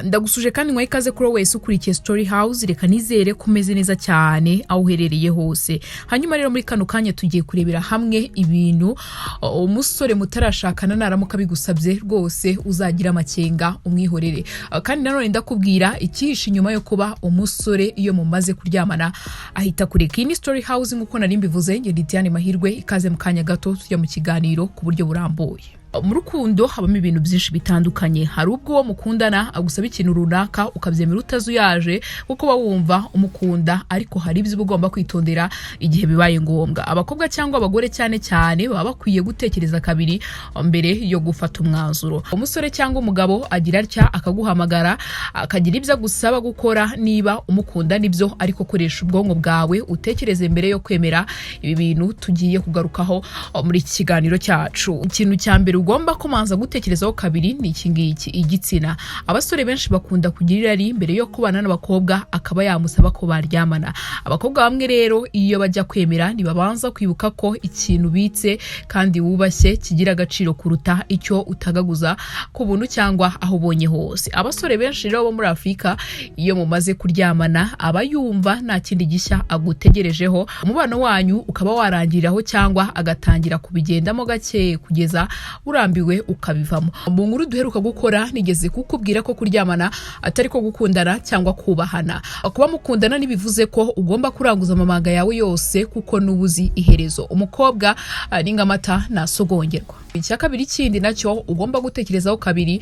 Ndagusuje kandi nkwaye ikaze kuri wowe wese ukurikiye Story House. Reka nizere ko umeze neza cyane aho uherereye hose. Hanyuma rero, muri kano kanya tugiye kurebera hamwe ibintu umusore mutarashakana naramuka bigusabye, rwose uzagira amakenga, umwihorere. Kandi nanone ndakubwira icyihishe inyuma yo kuba umusore iyo mumaze kuryamana ahita kureka. Iyi ni Story House nk'uko nari mbivuze. Njye ndi Diane Mahirwe. Ikaze. Mu kanya gato tujya mu kiganiro ku buryo burambuye. Mu rukundo habamo ibintu byinshi bitandukanye. Hari ubwo uwo mukundana agusaba ikintu runaka ukabyemera utazuyaje, kuko uba wumva umukunda, ariko hari ibyo uba ugomba kwitondera igihe bibaye ngombwa. Abakobwa cyangwa abagore cyane cyane baba bakwiye gutekereza kabiri mbere yo gufata umwanzuro. Umusore cyangwa umugabo agira atya akaguhamagara, akagira ibyo agusaba gukora. Niba umukunda nibyo, ariko koresha ubwonko bwawe, utekereze mbere yo kwemera ibi bintu tugiye kugarukaho muri iki kiganiro cyacu. Ikintu cya mbere ugomba kumanza gutekerezaho kabiri ni iki ngiki: igitsina. Abasore benshi bakunda kugira irari mbere yo kubana n'abakobwa, akaba yamusaba ko baryamana. Abakobwa bamwe rero, iyo bajya kwemera, ntibabanza kwibuka ko ikintu ubitse kandi wubashye kigira agaciro kuruta icyo utagaguza ku buntu cyangwa aho ubonye hose. Abasore benshi rero bo muri Afurika, iyo mumaze kuryamana aba yumva nta kindi gishya agutegerejeho, umubano wanyu ukaba warangiriraho, cyangwa agatangira kubigendamo gake kugeza urambiwe ukabivamo. Mu nkuru duheruka gukora nigeze kukubwira ko kuryamana atari ko gukundana cyangwa kubahana. Kuba mukundana ntibivuze ko ugomba kuranguza amabanga yawe yose, kuko n'ubuzi iherezo. Umukobwa ni nk'amata, ntasogongerwa. Icya kabiri kindi nacyo ugomba gutekerezaho kabiri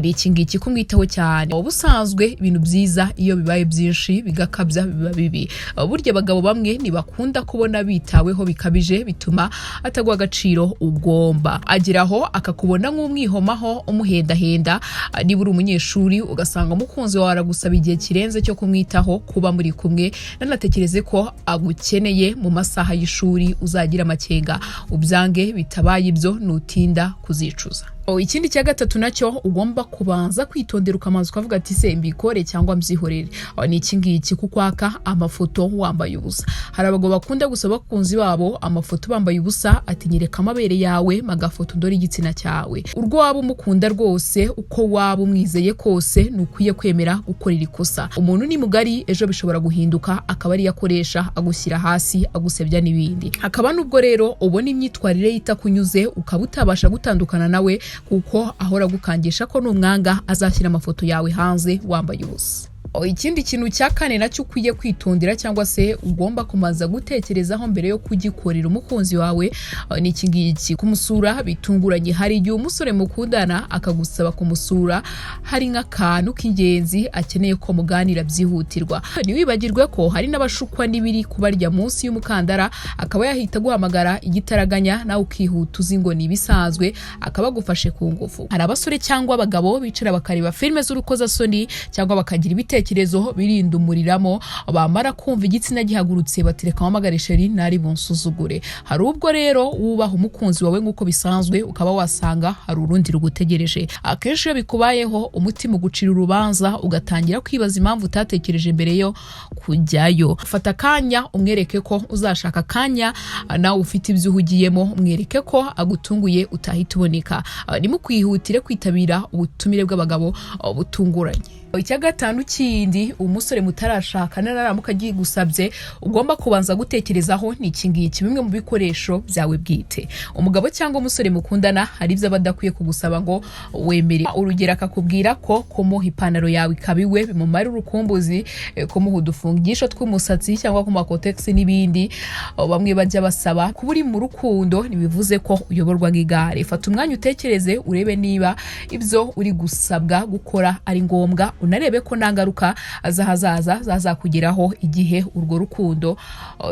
ni iki ngiki: kumwitaho cyane. Ubusanzwe ibintu byiza iyo bibaye byinshi bigakabya biba bibi. Burya abagabo bamwe ntibakunda kubona bitaweho bikabije, bituma ataguha agaciro ugomba. Ageraho akakubona nk'umwihomaho, umuhendahenda. Niba uri umunyeshuri, ugasanga umukunzi wawe aragusaba igihe kirenze cyo kumwitaho, kuba muri kumwe, nanatekereze ko agukeneye mu masaha y'ishuri, uzagira amakenga ubyange. Bitabaye ibyo, nutinda kuzicuza. Ikindi cya gatatu nacyo ugomba kubanza kwitondera, ukamanza ukavuga ati: "Se mbikore cyangwa mbyihorere?" Ni iki ngiki: kukwaka amafoto wambaye ubusa. Hari abagabo bakunda gusaba abakunzi babo amafoto bambaye ubusa, ati: "Nyereka amabere yawe, magafoto ndore igitsina cyawe." Urwo waba umukunda rwose, uko waba umwizeye kose, ntukwiye kwemera gukora iri kosa. Umuntu ni mugari, ejo bishobora guhinduka akaba ariyo akoresha agushyira hasi, agusebya n'ibindi. Hakaba n'ubwo rero ubona imyitwarire ye itakunyuze, ukaba utabasha gutandukana nawe, kuko ahora agukangisha ko numwanga azashyira amafoto yawe hanze wambaye ubusa. Ikindi kintu cya kane nacyo ukwiye kwitondera cyangwa se ugomba kumaza gutekerezaho mbere yo kugikorera umukunzi wawe ni iki ngiki: kumusura bitunguranye. Hari igihe umusore mukundana akagusaba kumusura hari nk'akantu k'ingenzi akeneye ko muganira byihutirwa. Ntiwibagirwe ko hari n'abashukwa n'ibiri kubarya munsi y'umukandara, akaba yahita aguhamagara igitaraganya, nawe ukihuta uzi ngo ni ibisanzwe, akaba agufashe ku ngufu. Hari abasore cyangwa abagabo bicara bakareba filime z'urukozasoni cyangwa bakagira ibitekerezo birindumuriramo, bamara kumva igitsina gihagurutse, batereka mpamagare chéri, ntari bunsuzugure. Hari ubwo rero wubaha umukunzi wawe nk'uko bisanzwe, ukaba wasanga hari urundi rugutegereje. Akenshi iyo bikubayeho, umutima ugucira urubanza, ugatangira kwibaza impamvu utatekereje mbere yo kujyayo. Fata akanya umwereke ko uzashaka akanya nawe ufite ibyo uhugiyemo, umwereke ko agutunguye utahita uboneka. Ntimukwihutire kwitabira ubutumire bw'abagabo butunguranye. Icya gatanu kindi umusore mutarashaka naramuka agigusabye ugomba kubanza gutekerezaho ni iki ngiki: bimwe mu bikoresho byawe bwite. Umugabo cyangwa umusore mukundana hari ibyo aba adakwiye kugusaba ngo wemere. Urugero, akakubwira ko kumuha ipantaro yawe ikaba iwe bimumara urukumbuzi, kumuha udufungisho tw'umusatsi cyangwa kumuha Kotex n'ibindi. Bamwe bajya basaba. Kuba uri mu rukundo ntibivuze ko uyoborwa nk'igare. Fata umwanya utekereze, urebe niba ibyo uri gusabwa gukora ari ngombwa, unarebe ko nta ngaruka z'ahazaza zazakugeraho igihe urwo rukundo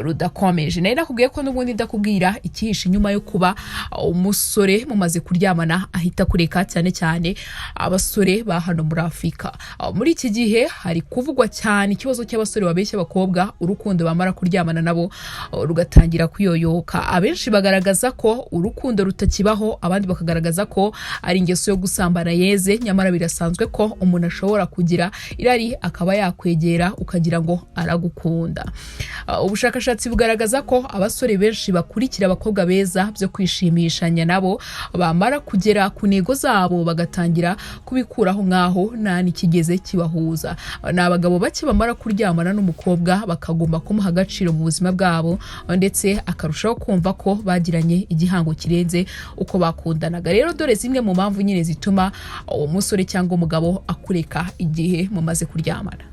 rudakomeje. Nari nakubwiye ko n'ubundi ndakubwira icyihishe inyuma yo kuba umusore mumaze kuryamana ahita kureka, cyane cyane abasore ba hano muri Afurika. Muri iki gihe hari kuvugwa cyane ikibazo cy'abasore babeshya abakobwa urukundo, bamara kuryamana nabo rugatangira kuyoyoka. Abenshi bagaragaza ko urukundo rutakibaho, abandi bakagaragaza ko ari ingeso yo gusambana yeze. Nyamara birasanzwe ko umuntu ashobora kugira irari. akaba yakwegera ukagira ngo aragukunda. Ubushakashatsi bugaragaza ko abasore benshi bakurikira abakobwa beza byo kwishimishanya nabo, bamara kugera ku ntego zabo bagatangira kubikuraho nk'aho nta n'ikigeze kibahuza. Ni abagabo bake bamara kuryamana n'umukobwa bakagomba kumuha agaciro mu buzima bwabo, ndetse akarushaho kumva ko bagiranye igihango kirenze uko bakundanaga. Rero dore zimwe mu mpamvu nyine zituma uwo musore cyangwa umugabo akureka igihe mumaze kuryamana.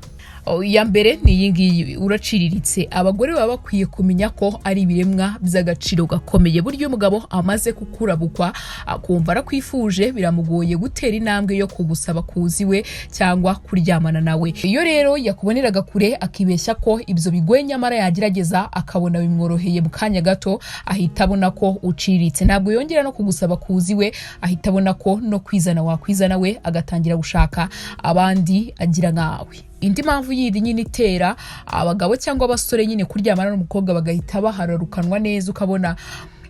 Iya mbere ni iyi ngiyi: uraciriritse. Abagore baba bakwiye kumenya ko ari ibiremwa by'agaciro gakomeye. Burya iyo umugabo amaze kukurabukwa, akumva arakwifuje, biramugoye gutera intambwe yo kugusaba kuza iwe cyangwa kuryamana nawe. Iyo rero yakuboneraga kure akibeshya ko ibyo bigoye, nyamara yagerageza akabona bimworoheye mu kanya gato, ahita abona ko uciriritse. Ntabwo yongera no kugusaba kuza iwe, ahita abona ko no kwizana wakwizana we, agatangira gushaka abandi agira nkawe. Indi mpamvu yindi nyine itera abagabo cyangwa abasore nyine kuryamana n'umukobwa bagahita bahararukanwa neza, ukabona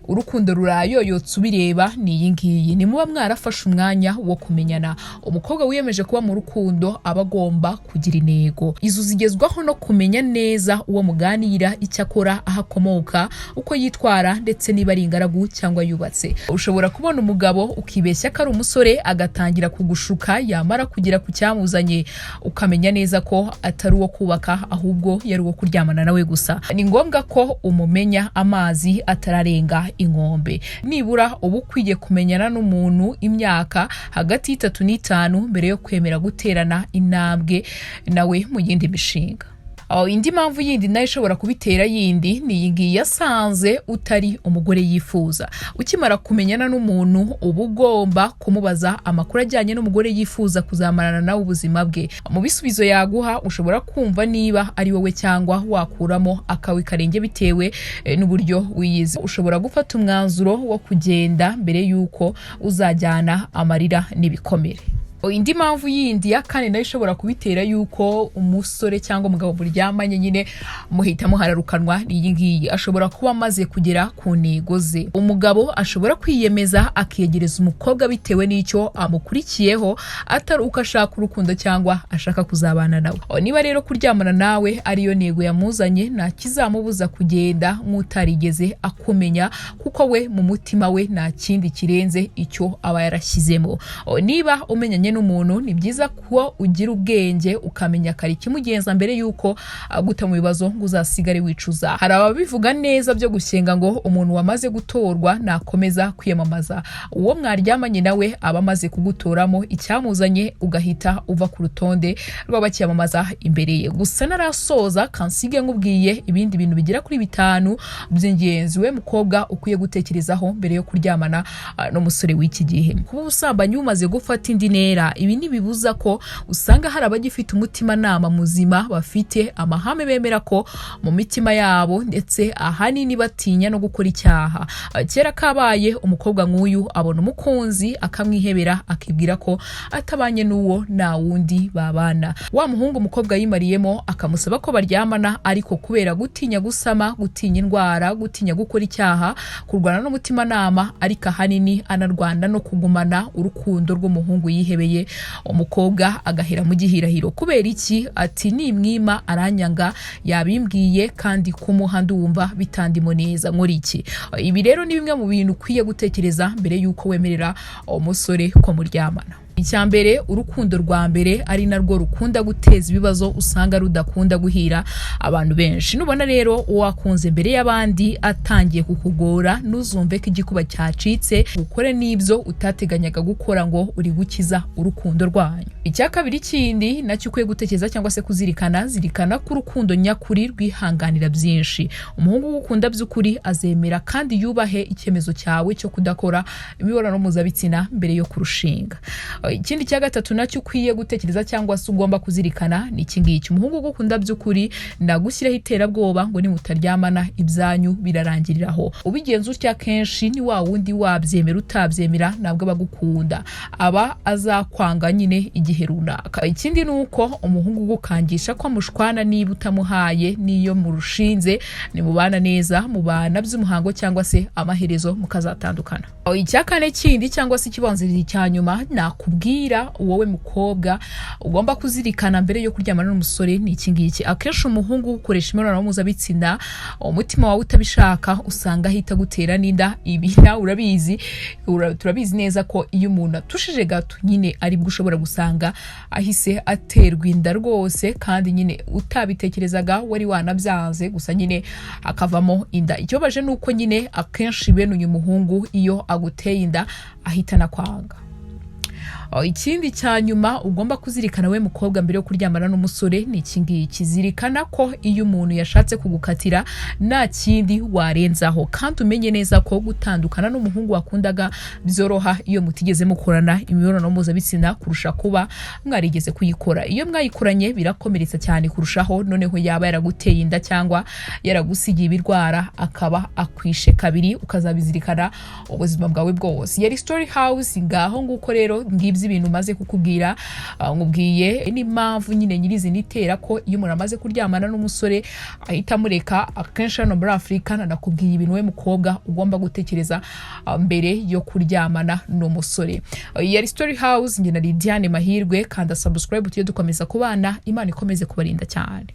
urukundo rurayoyotse ubireba, ni iyi ngiyi: ni muba mwarafashe umwanya wo kumenyana. Umukobwa wiyemeje kuba mu rukundo aba agomba kugira intego. Izo zigezwaho no kumenya neza uwo muganira, icyo akora, aho akomoka, uko yitwara, ndetse niba ari ingaragu cyangwa yubatse. Ushobora kubona umugabo ukibeshya ko ari umusore, agatangira kugushuka, yamara kugera ku cyamuzanye ukamenya neza ko atari uwo kubaka, ahubwo yari uwo kuryamana nawe gusa. Ni ngombwa ko umumenya amazi atararenga inkombe. Nibura uba ukwiye kumenyana n'umuntu imyaka hagati y'3 n'5 mbere yo kwemera guterana intambwe nawe mu yindi mishinga. Indi mpamvu yindi nayo ishobora kubitera yindi ni iyi ngiyi: yasanze utari umugore yifuza. Ukimara kumenyana n'umuntu, uba ugomba kumubaza amakuru ajyanye n'umugore yifuza kuzamarana nawe ubuzima bwe. Mu bisubizo yaguha ushobora kumva niba ari wowe cyangwa wakuramo akawe karenge bitewe n'uburyo wiyizi. Ushobora gufata umwanzuro wo kugenda mbere y'uko uzajyana amarira n'ibikomere. Indi mpamvu yindi ya kane nayo ishobora kubitera yuko umusore cyangwa umugabo muryamanye nyine muhita muhararukanwa ni iyi ngiyi: ashobora kuba amaze kugera ku ntego ze. Umugabo ashobora kwiyemeza akiyegereza umukobwa bitewe n'icyo amukurikiyeho, atari uko ashaka urukundo cyangwa ashaka kuzabana nawe. Niba rero kuryamana nawe ariyo ntego yamuzanye, nta kizamubuza kugenda nk'utarigeze akumenya, kuko we mu mutima we nta kindi kirenze icyo aba yarashyizemo. Niba umenyanye n'umuntu, ni byiza ko ugira ubwenge ukamenya kare ikimugenza mbere y'uko aguta mu bibazo ngo uzasigare wicuza. Hari ababivuga neza byo gushyenga ngo umuntu wamaze gutorwa nakomeza kwiyamamaza. Uwo mwaryamanye nawe aba amaze kugutoramo icyamuzanye, ugahita uva ku rutonde rw'abakiyamamaza imbere ye. Gusa narasoza kansige nkubwiye ibindi bintu bigera kuri bitanu by'ingenzi we mukobwa ukwiye gutekerezaho mbere yo kuryamana n'umusore w'iki gihe. Kuba ubusambanyi bumaze gufata indi ntera, ibi ntibibuza ko usanga hari abagifite umutimanama muzima, bafite amahame bemera ko mu mitima yabo, ndetse ahanini batinya no gukora icyaha. Kera kabaye, umukobwa nk'uyu abona umukunzi akamwihebera, akibwira ko atabanye n'uwo nta wundi babana. Wa muhungu umukobwa yimariyemo akamusaba ko baryamana, ariko kubera gutinya gusama, gutinya indwara, gutinya gukora icyaha, kurwana n'umutimanama, ariko ahanini anarwana no kugumana urukundo rw'umuhungu yihebeye, umukobwa agahera mu gihirahiro. Kubera iki? Ati: "Nimwima aranyanga, yabimbwiye, kandi kumuha ndumva bitandimo neza, nkora iki?" Ibi rero ni bimwe mu bintu ukwiye gutekereza mbere y'uko wemerera umusore ko muryamana. Icya mbere, urukundo rwa mbere, ari narwo rukunda guteza ibibazo, usanga rudakunda guhira abantu benshi. Nubona rero uwakunze mbere y'abandi atangiye kukugora, ntuzumve ko igikuba cyacitse, ukore n'ibyo utateganyaga gukora ngo uri gukiza urukundo rwanyu. Icya kabiri kindi nacyo ukwiye gutekereza cyangwa se kuzirikana, zirikana ko urukundo nyakuri rwihanganira byinshi. Umuhungu ugukunda by'ukuri azemera kandi yubahe icyemezo cyawe cyo kudakora imibonano mpuzabitsina mbere yo kurushinga. Ikindi cya gatatu nacyo ukwiye gutekereza cyangwa se ugomba kuzirikana ni iki ngiki: umuhungu ugukunda by'ukuri nagushyiraho iterabwoba ngo nimutaryamana ibyanyu birarangiriraho. Ubigenza utya kenshi ni wa wundi wabyemera utabyemera ntabwo aba agukunda, aba azakwanga nyine igihe runaka. Ikindi ni uko umuhungu ugukangisha ko amushwana niba utamuhaye, n'iyo murushinze nimubana neza, mubana by'umuhango cyangwa se amaherezo mukazatandukana. Icya kane kindi cyangwa se ikibanziriza icya nyuma nakubwira nakubwira wowe mukobwa ugomba kuzirikana mbere yo kuryamana n'umusore ni iki ngiki: akenshi umuhungu ukoresha imibonano mpuzabitsina umutima wawe utabishaka, usanga ahita agutera n'inda. Ibi nawe urabizi, turabizi neza ko iyo umuntu atushije gato nyine aribwo ushobora gusanga ahise aterwa inda rwose, kandi nyine utabitekerezaga, wari wanabyanze, gusa nyine akavamo inda. Ikibabaje ni uko nyine akenshi bene uyu muhungu iyo aguteye inda ahita anakwanga. Ikindi cya nyuma ugomba kuzirikana we mukobwa mbere yo kuryamana n'umusore ni iki ngiki: zirikana ko iyo umuntu yashatse kugukatira nta kindi warenzaho, kandi umenye neza ko gutandukana n'umuhungu wakundaga byoroha iyo mutigeze mukorana imibonano mpuzabitsina kurusha kuba mwarigeze kuyikora. Iyo mwayikoranye birakomeretsa cyane kurushaho, noneho yaba yaraguteye inda cyangwa yaragusigiye ibirwara akaba akwishe kabiri, ukazabizirikana ubuzima bwawe bwose. Yari Story House. Ngaho nguko rero, ngibyo ibintu umaze kukubwira. Nkubwiye n'impamvu nyine nyirizina itera ko iyo umuntu amaze kuryamana n'umusore ahita amureka akenshi hano muri Afurika. Nanakubwiye ibintu we mukobwa ugomba gutekereza mbere yo kuryamana n'umusore. Yari Story House, njye na Lidiane Mahirwe. Kanda subscribe tujye dukomeza kubana. Imana ikomeze kubarinda cyane.